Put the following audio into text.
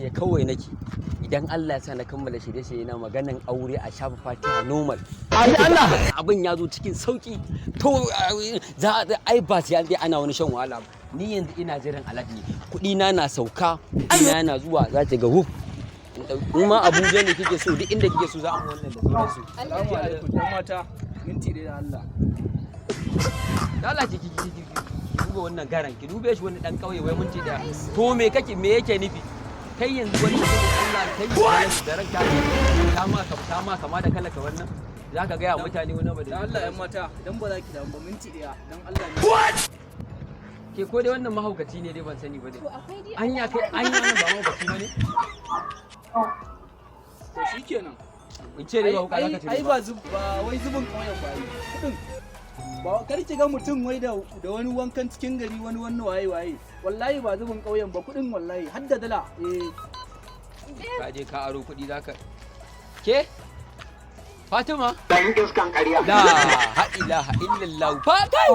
Shirye-shirye kawai nake. Idan Allah ya sa na kammala shirye-shirye na, maganan aure a shafa fatiha normal. Allah, abin ya zo cikin sauki. To za a ai ba sai an je ana wani shan wahala ba. Ni yanzu ina jiran alert ne. Kuɗi na na sauka, kuɗi na yana zuwa, za ta ga wuf. In ma Abuja ne kike so, duk inda kike so za a mu wannan da sauransu. Salamu alaikum dan mata, minti ɗaya da Allah. Da Allah ki duba wannan garan, ki dube shi, wani dan kauye wai minti daya. To me kake, me yake nufi? Kai yanzu wani Allah kai da ranka ta ma kama da kala ka wannan. Zaka ga ya mutane wani ba Dan Allah yan mata, dan ba za ki damu ba, minti ɗaya dan Allah ne. Ke, ko dai wannan mahaukaci ne dai, ban sani ba dai. To akwai dai Anya kai, anya wannan ba mahaukaci bane? To shikenan. In ce dai ba wuka zaka Ai ce ba ba wai zubin ƙauyen ba, ai. Kuɗin. Ba kar ki ga mutum wai da wani wankan cikin gari, wani wannan waye waye. Wallahi ba zubin ƙauyen ba, kuɗin wallahi har da dala. Eh. Ka je ka aro kuɗi zaka ke Fatima. Dan iskan ƙarya. La ha ilaha illallah. Fa kai.